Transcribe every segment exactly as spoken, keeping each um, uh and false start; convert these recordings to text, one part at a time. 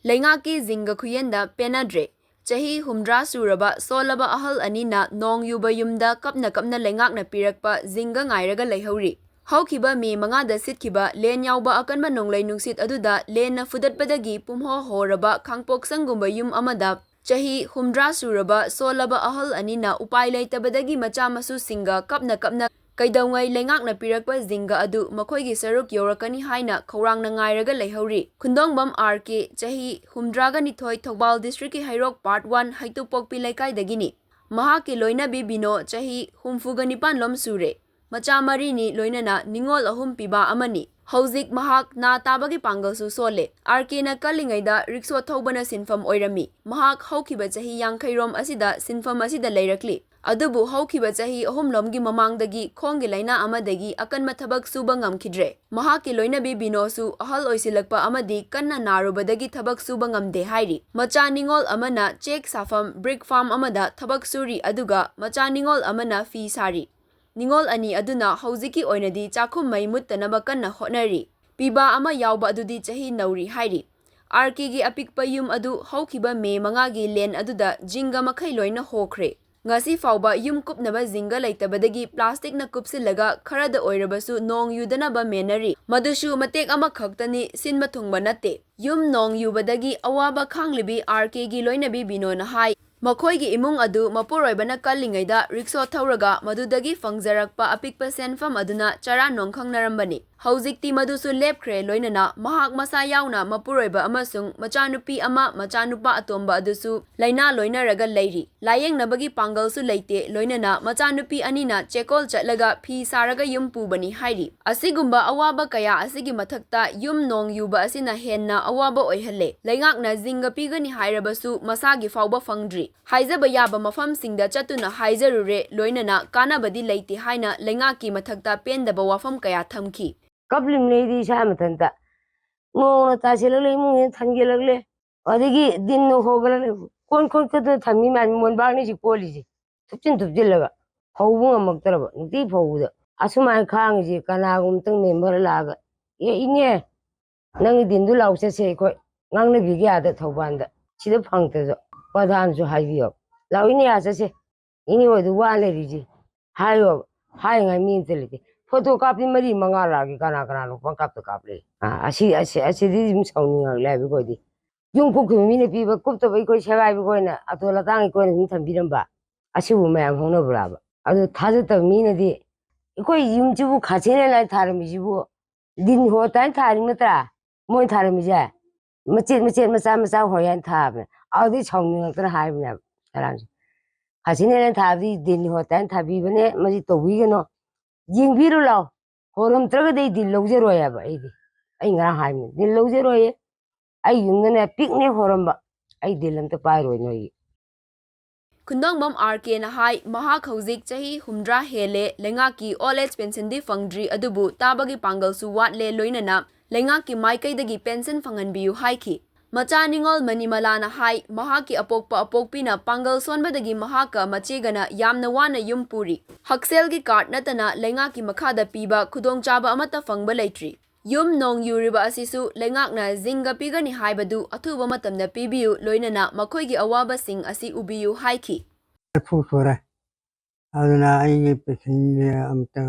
ꯂꯩꯉꯥꯛꯀꯤ ꯖꯤꯡꯒ ꯈꯨꯌꯦꯟꯗ ꯄꯦꯟꯅꯗ꯭ꯔꯦ꯫ ꯆꯍꯤ ꯍꯨꯝꯗ꯭ꯔꯥ ꯁꯨꯔꯕ ꯁꯣꯜꯂꯕ ꯑꯍꯜ ꯑꯅꯤꯅ ꯅꯣꯡ ꯌꯨꯕ ꯌꯨꯝꯗ ꯀꯞꯅ ꯀꯞꯅ ꯂꯩꯉꯥꯛꯅ ꯄꯤꯔꯛꯄ ꯖꯤꯡꯒ ꯉꯥꯏꯔꯒ ꯂꯩꯍꯧꯔꯤ꯫ ꯍꯧꯈꯤꯕ ꯃꯦ ꯃꯉꯥꯗ ꯁꯤꯠꯈꯤꯕ ꯂꯦꯟ ꯌꯥꯎꯕ ꯑꯀꯟꯕ ꯅꯣꯡꯂꯩ ꯅꯨꯡꯁꯤꯠ ꯑꯗꯨꯗ ꯂꯦꯟꯅ ꯐꯨꯗꯠꯄꯗꯒꯤ ꯄꯨꯝꯍꯣ ꯍꯣꯔꯕ ꯈꯥꯡꯄꯣꯛꯁꯪꯒꯨꯝꯕ ꯌꯨꯝ ꯑꯃꯗ ꯆꯍꯤ ꯍꯨꯝꯗ꯭ꯔꯥ ꯁꯨꯔꯕ ꯁꯣꯜꯂꯕ ꯑꯍꯜ ꯑꯅꯤꯅ ꯎꯄꯥꯏ ꯂꯩꯇꯕꯗꯒꯤ ꯃꯆꯥ ꯃꯁꯨꯁꯤꯡꯒ ꯀꯞꯅ ꯀꯞꯅ ꯀꯩꯗꯧꯉꯩ ꯂꯩꯉꯥꯛꯅ ꯄꯤꯔꯛꯄ ꯖꯤꯡꯒ ꯑꯗꯨ ꯃꯈꯣꯏꯒꯤ ꯁꯔꯨꯛ ꯌꯧꯔꯛꯀꯅꯤ ꯍꯥꯏꯅ ꯈꯧꯔꯥꯡꯅ ꯉꯥꯏꯔꯒ ꯂꯩꯍꯧꯔꯤ꯫ ꯈꯨꯟꯗꯣꯡꯕꯝ ꯑꯥꯔ ꯀꯦ, ꯆꯍꯤ ꯍꯨꯝꯗ꯭ꯔꯥꯒ ꯅꯤꯊꯣꯏ, ꯊꯧꯕꯥꯜ district ꯀꯤ ꯍꯩꯔꯣꯛ part one ꯍꯩꯇꯨꯞꯄꯣꯛꯄꯤ ꯂꯩꯀꯥꯏꯗꯒꯤꯅꯤ꯫ ꯃꯍꯥꯛꯀꯤ ꯂꯣꯏꯅꯕꯤ ꯕꯤꯅꯣ, ꯆꯍꯤ ꯍꯨꯝꯐꯨꯒ ꯅꯤꯄꯥꯟ ꯂꯣꯝ ꯁꯨꯔꯦ꯫ ꯃꯆꯥ ꯃꯔꯤꯅꯤ, ꯂꯣꯏꯅꯅ ꯅꯤꯉꯣꯜ ꯑꯍꯨꯝ ꯄꯤꯕ ꯑꯃꯅꯤ꯫ ꯍꯧꯖꯤꯛ ꯃꯍꯥꯛ ꯅꯥ ꯇꯥꯕꯒꯤ ꯄꯥꯡꯒꯜꯁꯨ ꯁꯣꯜꯂꯦ꯫ ꯑꯥꯔ ꯀꯦꯅ ꯀꯜꯂꯤꯉꯩꯗ ꯔꯤꯛꯁꯣ ꯊꯧꯕꯅ ꯁꯤꯟꯐꯝ ꯑꯣꯏꯔꯝꯃꯤ꯫ ꯃꯍꯥꯛ ꯍꯧꯈꯤꯕ ꯆꯍꯤ ꯌꯥꯡꯈꯩꯔꯣꯝ ꯑꯁꯤꯗ ꯁꯤꯟꯐꯝ ꯑꯁꯤꯗ ꯂꯩꯔꯛꯂꯤ꯫ ꯑꯗꯨꯕꯨ ꯍꯧꯈꯤꯕ ꯆꯍꯤ ꯑꯍꯨꯝꯂꯣꯝꯒꯤ ꯃꯃꯥꯡꯗꯒꯤ ꯈꯣꯡꯒꯤ ꯂꯥꯏꯅꯥ ꯑꯃꯗꯒꯤ ꯑꯀꯟꯕ ꯊꯕꯛ ꯁꯨꯕ ꯉꯝꯈꯤꯗ꯭ꯔꯦ꯫ ꯃꯍꯥꯛꯀꯤ ꯂꯣꯏꯅꯕꯤ ꯕꯤꯅꯣꯁꯨ ꯑꯍꯜ ꯑꯣꯏꯁꯤꯜꯂꯛꯄ ꯑꯃꯗꯤ ꯀꯟꯅ ꯅꯥꯔꯨꯕꯗꯒꯤ ꯊꯕꯛ ꯁꯨꯕ ꯉꯝꯗꯦ ꯍꯥꯏꯔꯤ꯫ ꯃꯆꯥ ꯅꯤꯉꯣꯜ ꯑꯃꯅ ꯆꯦꯛ ꯁꯥꯐꯝ, brick farm ꯑꯃꯗ ꯊꯕꯛ ꯁꯨꯔꯤ, ꯑꯗꯨꯒ ꯃꯆꯥ ꯅꯤꯉꯣꯜ ꯑꯃꯅ ꯐꯤ ꯁꯥꯔꯤ꯫ ꯅꯤꯉꯣꯜ ꯑꯅꯤ ꯑꯗꯨꯅ ꯍꯧꯖꯤꯛꯀꯤ ꯑꯣꯏꯅꯗꯤ ꯆꯥꯛꯈꯨꯝ ꯃꯩ ꯃꯨꯠꯇꯅꯕ ꯀꯟꯅ ꯍꯣꯠꯅꯔꯤ꯫ ꯄꯤꯕꯥ ꯑꯃ ꯌꯥꯎꯕ ꯑꯗꯨꯗꯤ ꯆꯍꯤ ꯅꯧꯔꯤ ꯍꯥꯏꯔꯤ꯫ ꯑꯥꯔ ꯀꯦꯒꯤ ꯑꯄꯤꯛꯄ ꯌꯨꯝ ꯑꯗꯨ ꯍꯧꯈꯤꯕ ꯃꯦ ꯃꯉꯥꯒꯤ ꯂꯦꯟ ꯑꯗꯨꯗ ꯖꯤꯡꯒ ꯃꯈꯩ ꯂꯣꯏꯅ ꯍꯣꯈ꯭ꯔꯦ꯫ ꯉꯁꯤ ꯐꯥꯎꯕ ꯌꯨꯝ ꯀꯨꯞꯅꯕ ꯖꯤꯡꯒ ꯂꯩꯇꯕꯗꯒꯤ plastic ꯅ ꯀꯨꯞꯁꯤꯜꯂꯒ ꯈꯔꯗ ꯑꯣꯏꯔꯕꯁꯨ ꯅꯣꯡ ꯌꯨꯗꯅꯕ ꯃꯦꯟꯅꯔꯤ꯫ ꯃꯗꯨꯁꯨ ꯃꯇꯦꯛ ꯑꯃꯈꯛꯇꯅꯤ, ꯁꯤꯟꯕ ꯊꯨꯡꯕ ꯅꯠꯇꯦ꯫ ꯌꯨꯝ ꯅꯣꯡ ꯌꯨꯕꯗꯒꯤ ꯑꯋꯥꯕ ꯈꯥꯡꯂꯤꯕꯤ ꯑꯥꯔ ꯀꯦꯒꯤ ꯂꯣꯏꯅꯕꯤ ꯕꯤꯅꯣꯅ ꯍꯥꯏ, ꯃꯈꯣꯏꯒꯤ ꯏꯃꯨꯡ ꯑꯗꯨ ꯃꯄꯨꯔꯣꯏꯕꯅ ꯀꯜꯂꯤꯉꯩꯗ ꯔꯤꯛꯁꯣ ꯊꯧꯔꯒ ꯃꯗꯨꯗꯒꯤ ꯐꯪꯖꯔꯛꯄ ꯑꯄꯤꯛꯄ ꯁꯦꯟꯐꯝ ꯑꯗꯨꯅ ꯆꯔꯥ ꯅꯣꯡ ꯈꯪꯅꯔꯝꯕꯅꯤ꯫ ꯍꯧꯖꯤꯛꯇꯤ ꯃꯗꯨꯁꯨ ꯂꯦꯞꯈ꯭ꯔꯦ, ꯂꯣꯏꯅꯅ ꯃꯍꯥꯛ ꯃꯁꯥ ꯌꯥꯎꯅ ꯃꯄꯨꯔꯣꯏꯕ ꯑꯃꯁꯨꯡ ꯃꯆꯥꯅꯨꯄꯤ ꯑꯃ, ꯃꯆꯥꯅꯨꯄꯥ ꯑꯇꯣꯝꯕ ꯑꯗꯨꯁꯨ ꯂꯥꯏꯅꯥ ꯂꯣꯏꯅꯔꯒ ꯂꯩꯔꯤ꯫ ꯂꯥꯌꯦꯡꯅꯕꯒꯤ ꯄꯥꯡꯒꯜꯁꯨ ꯂꯩꯇꯦ, ꯂꯣꯏꯅꯅ ꯃꯆꯥꯅꯨꯄꯤ ꯑꯅꯤꯅ ꯆꯦꯀꯣꯜ ꯆꯠꯂꯒ ꯐꯤ ꯁꯥꯔꯒ ꯌꯨꯝ ꯄꯨꯕꯅꯤ ꯍꯥꯏꯔꯤ꯫ ꯑꯁꯤꯒꯨꯝꯕ ꯑꯋꯥꯕ ꯀꯌꯥ ꯑꯁꯤꯒꯤ ꯃꯊꯛꯇ ꯌꯨꯝ ꯅꯣꯡ ꯌꯨꯕ ꯑꯁꯤꯅ ꯍꯦꯟꯅ ꯑꯋꯥꯕ ꯑꯣꯏꯍꯜꯂꯦ꯫ ꯂꯩꯉꯥꯛꯅ ꯖꯤꯡꯒ ꯄꯤꯒꯅꯤ ꯍꯥꯏꯔꯕꯁꯨ ꯃꯁꯥꯒꯤ ꯐꯥꯎꯕ ꯐꯪꯗ꯭ꯔꯤ꯫ ꯍꯥꯏꯖꯕ ꯌꯥꯕ ꯃꯐꯝꯁꯤꯡꯗ ꯆꯠꯇꯨꯅ ꯍꯥꯏꯖꯔꯨꯔꯦ, ꯂꯣꯏꯅꯅ ꯀꯥꯟꯅꯕꯗꯤ ꯂꯩꯇꯦ ꯍꯥꯏꯅ ꯂꯩꯉꯥꯛꯀꯤ ꯃꯊꯛꯇ ꯄꯦꯟꯗꯕ ꯋꯥꯐꯝ ꯀꯌꯥ ꯊꯝꯈꯤ꯫ ꯀꯞꯂꯤꯕꯅꯤ ꯑꯩꯗꯤ ꯏꯁꯥ ꯃꯊꯟꯇ꯫ ꯅꯣꯡꯅ ꯇꯥꯁꯤꯜꯂꯛꯂꯦ, ꯏꯃꯨꯡꯁꯤꯅ ꯊꯟꯖꯤꯜꯂꯛꯂꯦ꯫ ꯑꯗꯒꯤ ꯗꯤꯟꯅ ꯍꯣꯒꯠꯂꯛꯂꯦ꯫ ꯀꯣꯟ ꯈꯣꯠꯀꯗꯅ ꯊꯝꯃꯤ ꯃꯌꯥꯝ ꯃꯣꯟꯕꯥꯛꯅꯤ ꯍꯧꯖꯤꯛ ꯀꯣꯜꯂꯤꯁꯦ꯫ ꯊꯨꯞꯆꯤꯟ ꯊꯨꯞꯆꯤꯜꯂꯒ ꯐꯧꯕ ꯉꯝꯃꯛꯇ꯭ꯔꯕ, ꯅꯨꯡꯇꯤ ꯐꯧꯕꯗ꯫ ꯑꯁꯨꯃꯥꯏꯅ ꯈꯥꯡꯉꯤꯁꯦ ꯀꯅꯥꯒꯨꯝꯕꯇꯪ ꯃꯦꯝꯕꯔ ꯂꯥꯛꯑꯒ, "ꯑꯦ ꯏꯅꯦ, ꯅꯪꯒꯤ ꯗꯤꯟꯗꯨ ꯂꯥꯎ ꯆꯠꯁꯦ ꯑꯩꯈꯣꯏ꯫ ꯉꯥꯡꯅꯕꯤꯒꯦ ꯑꯥꯗ ꯊꯧꯕꯥꯜꯗ꯫ ꯁꯤꯗ ꯐꯪꯗ꯭ꯔꯁꯨ ꯄ꯭ꯔꯙꯥꯟꯁꯨ ꯍꯥꯏꯕꯤꯌꯣ꯫ ꯂꯥꯛꯑꯣ, ꯏꯅꯦ, ꯑꯥ ꯆꯠꯁꯦ꯫ ꯏꯅꯦ ꯍꯣꯏꯗ ꯋꯥ ꯂꯩꯔꯤꯁꯦ ꯍꯥꯏꯌꯣꯕ꯫ ꯍꯥꯏꯅꯤꯡꯉꯥꯏ ꯃꯤ ꯑꯝꯇ ꯂꯩꯇꯦ꯫ ꯐꯣꯇꯣ ꯀꯥꯞꯄꯤ ꯃꯔꯤ ꯃꯉꯥ ꯂꯥꯛꯑꯒꯦ, ꯀꯅꯥ ꯀꯅꯥꯅꯣ ꯄꯪꯀꯥꯞꯇ ꯀꯥꯞꯂꯦ꯫ ꯑꯥ, ꯑꯁꯤ, ꯑꯁꯤ, ꯑꯁꯤꯗꯤ ꯑꯗꯨꯝ ꯁꯥꯎꯅꯤꯡꯉꯛꯂꯦ ꯍꯥꯏꯕ ꯑꯩꯈꯣꯏꯗꯤ꯫ ꯌꯨꯝ ꯀꯨꯞꯈꯤꯕ ꯃꯤꯅ ꯄꯤꯕ, ꯀꯨꯞꯇꯕ ꯑꯩꯈꯣꯏ ꯁꯦꯒꯥꯏꯕ ꯑꯩꯈꯣꯏꯅ ꯑꯇꯣꯜ ꯑꯇꯥꯡ ꯑꯩꯈꯣꯏꯅ ꯑꯗꯨꯝ ꯊꯝꯕꯤꯔꯝꯕ꯫ ꯑꯁꯤꯕꯨ ꯃꯌꯥꯝ ꯍꯧꯅꯕ꯭ꯔꯥꯕ? ꯑꯗꯨ ꯊꯥꯖꯗꯕ ꯃꯤꯅꯗꯤ ꯑꯩꯈꯣꯏ ꯌꯨꯝꯁꯤꯕꯨ ꯈꯥꯁꯤ ꯂꯩ ꯂꯥꯏ ꯊꯥꯔꯝꯃꯤꯁꯤꯕꯨ ꯗꯤꯟ ꯍꯣ ꯇꯥꯏꯅ ꯊꯥꯔꯤ ꯅꯠꯇ꯭ꯔꯥ? ꯃꯣꯏ ꯊꯥꯔꯝꯃꯤꯁꯦ ꯃꯆꯦꯠ ꯃꯆꯦꯠ ꯃꯆꯥ ꯃꯆꯥ ꯍꯣꯏ ꯍꯥꯏꯅ ꯊꯥꯕꯅꯦ꯫ ꯑꯗꯨꯗꯩ ꯁꯥꯎꯅꯤꯡꯉꯛꯇꯅ ꯍꯥꯏꯕꯅꯦꯕ ꯉꯔꯥꯡꯁꯦ꯫ ꯈꯥꯁꯤ ꯂꯩ ꯂꯥꯏ ꯊꯥꯕꯗꯤ ꯗꯤꯟ ꯍꯣ ꯇꯥꯏꯅ ꯊꯥꯕꯤꯕꯅꯦ, ꯃꯁꯤ ꯇꯧꯕꯤꯒꯅꯨ꯫ ꯌꯦꯡꯕꯤꯔꯨ ꯂꯥꯎ꯫ ꯍꯣꯔꯝꯗ꯭ꯔꯒꯗꯤ ꯑꯩ ꯗꯤꯜ ꯂꯧꯖꯔꯣꯏ ꯍꯥꯏꯕ ꯑꯩꯗꯤ꯫ ꯑꯩ ꯉꯔꯥꯡ ꯍꯥꯏꯕꯅꯤ, ꯗꯤꯜ ꯂꯧꯖꯔꯣꯏꯌꯦ꯫ ꯑꯩ ꯌꯨꯝꯗꯅꯦ ꯄꯤꯛꯅꯦ ꯍꯣꯔꯝꯕ꯫ ꯑꯩ ꯗꯤꯜ ꯑꯝꯇ ꯄꯥꯏꯔꯣꯏ ꯅꯣꯏꯒꯤ꯫ ꯈꯨꯟꯗꯣꯡꯕꯝ ꯑꯥꯔ ꯀꯦꯅ ꯍꯥꯏ, ꯃꯍꯥꯛ ꯍꯧꯖꯤꯛ ꯆꯍꯤ ꯍꯨꯝꯗ꯭ꯔꯥ ꯍꯦꯜꯂꯦ, ꯂꯩꯉꯥꯛꯀꯤ ꯑꯣꯜ ꯑꯦꯖ ꯄꯦꯟꯁꯟꯗꯤ ꯐꯪꯗ꯭ꯔꯤ, ꯑꯗꯨꯕꯨ ꯇꯥꯕꯒꯤ ꯄꯥꯡꯒꯜꯁꯨ ꯋꯥꯠꯂꯦ, ꯂꯣꯏꯅꯅ ꯂꯩꯉꯥꯛꯀꯤ ꯃꯥꯏꯀꯩꯗꯒꯤ ꯄꯦꯟꯁꯟ ꯐꯪꯍꯟꯕꯤꯌꯨ ꯍꯥꯏꯈꯤ꯫ ꯃꯆꯥ ꯅꯤꯉꯣꯜ ꯃꯅꯤꯃꯂꯥꯅ ꯍꯥꯏ, ꯃꯍꯥꯛꯀꯤ ꯑꯄꯣꯛꯄ ꯑꯄꯣꯛꯄꯤꯅ ꯄꯥꯡꯒꯜ ꯁꯣꯟꯕꯗꯒꯤ ꯃꯍꯥꯛꯀ ꯃꯆꯦꯒꯅ ꯌꯥꯝꯅ ꯋꯥꯅ ꯌꯨꯝ ꯄꯨꯔꯤ꯫ ꯍꯛꯁꯦꯜꯒꯤ ꯀꯥꯔꯗ ꯅꯠꯇꯅ ꯂꯩꯉꯥꯛꯀꯤ ꯃꯈꯥꯗ ꯄꯤꯕ ꯈꯨꯗꯣꯡꯆꯥꯕ ꯑꯃꯠꯇ ꯐꯪꯕ ꯂꯩꯇ꯭ꯔꯤ꯫ ꯌꯨꯝ ꯅꯣꯡ ꯌꯨꯔꯤꯕ ꯑꯁꯤꯁꯨ ꯂꯩꯉꯥꯛꯅ ꯖꯤꯡꯒ ꯄꯤꯒꯅꯤ ꯍꯥꯏꯕꯗꯨ ꯑꯊꯨꯕ ꯃꯇꯝꯗ ꯄꯤꯕꯤꯌꯨ, ꯂꯣꯏꯅꯅ ꯃꯈꯣꯏꯒꯤ ꯑꯋꯥꯕꯁꯤꯡ ꯑꯁꯤ ꯎꯕꯤꯌꯨ ꯍꯥꯏꯈꯤ꯫ ꯅꯤꯐꯨ ꯁꯨꯔꯦ꯫ ꯑꯗꯨꯅ ꯑꯩꯒꯤ ꯄꯦꯟꯁꯟꯁꯦ ꯑꯝꯇ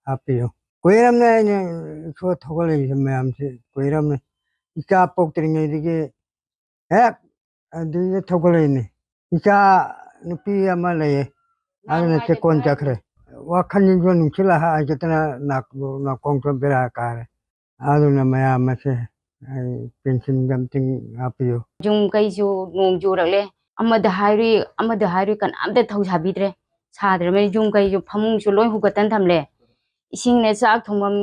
ꯍꯥꯞꯄꯤꯌꯨ꯫ ꯀꯨꯏꯔꯝꯅꯦ ꯑꯩꯅ ꯏꯁꯣꯔ ꯊꯧꯒꯠꯂꯛꯏꯁꯦ ꯃꯌꯥꯝꯁꯦ, ꯀꯨꯏꯔꯝꯅꯦ꯫ ꯏꯆꯥ ꯄꯣꯛꯇ꯭ꯔꯤꯉꯩꯗꯒꯤ ꯍꯦꯛ ꯑꯗꯨꯗ ꯊꯧꯒꯠꯂꯛꯏꯅꯦ꯫ ꯏꯆꯥ ꯅꯨꯄꯤ ꯑꯃ ꯂꯩꯌꯦ, ꯑꯗꯨꯅ ꯆꯦꯛꯀꯣꯟ ꯆꯠꯈ꯭ꯔꯦ꯫ ꯋꯥꯈꯜꯁꯤꯁꯨ ꯅꯨꯡꯁꯤꯠ ꯂꯥꯛ ꯍꯥꯏꯒꯗꯅ ꯅꯥꯛ-, ꯅꯥꯀꯣꯡꯁꯨ ꯕꯦꯔꯥ ꯀꯥꯔꯦ꯫ ꯑꯗꯨꯅ ꯃꯌꯥꯝ ꯑꯁꯦ ꯑꯩ ꯄꯦꯟꯁꯤꯟꯗ ꯑꯝꯇꯪ ꯍꯥꯞꯄꯤꯌꯨ꯫ ꯌꯨꯝ ꯀꯩꯁꯨ ꯅꯣꯡ ꯆꯨꯔꯛꯂꯦ, ꯑꯃꯗ ꯍꯥꯏꯔꯨꯏ, ꯑꯃꯗ ꯍꯥꯏꯔꯨꯏ, ꯀꯅꯥꯝꯇ ꯊꯧ ꯁꯥꯕꯤꯗ꯭ꯔꯦ꯫ ꯁꯥꯗ꯭ꯔꯕꯅꯤꯅ ꯌꯨꯝ ꯀꯩꯁꯨ, ꯐꯃꯨꯡꯁꯨ ꯂꯣꯏ ꯍꯨꯒꯠꯇꯅ ꯊꯝꯂꯦ꯫ ꯏꯁꯤꯡꯅꯦ, ꯆꯥꯛ ꯊꯣꯡꯐꯝ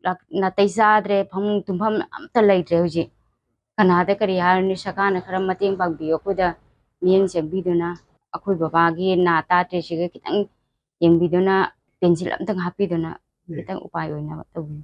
ꯂꯥꯛ-, ꯅꯥꯇꯩ ꯆꯥꯗ꯭ꯔꯦ, ꯐꯃꯨꯡ ꯇꯨꯝꯐꯝ ꯑꯝꯇ ꯂꯩꯇ꯭ꯔꯦ ꯍꯧꯖꯤꯛ꯫ ꯀꯅꯥꯗ ꯀꯔꯤ ꯍꯥꯏꯔꯨꯅꯤ? ꯁꯔꯀꯥꯔꯅ ꯈꯔ ꯃꯇꯦꯡ ꯄꯥꯡꯕꯤꯌꯨ, ꯑꯩꯈꯣꯏꯗ ꯃꯤꯠꯌꯦꯡ ꯆꯪꯕꯤꯗꯨꯅ, ꯑꯩꯈꯣꯏ ꯕꯕꯥꯒꯤ ꯅꯥ ꯇꯥꯗ꯭ꯔꯤꯁꯤꯒ ꯈꯤꯇꯪ ꯌꯦꯡꯕꯤꯗꯨꯅ, ꯄꯦꯟꯁꯤꯜ ꯑꯝꯇꯪ ꯍꯥꯞꯄꯤꯗꯨꯅ, ꯈꯤꯇꯪ ꯎꯄꯥꯏ ꯑꯣꯏꯅꯕ ꯇꯧꯕꯤꯌꯨ꯫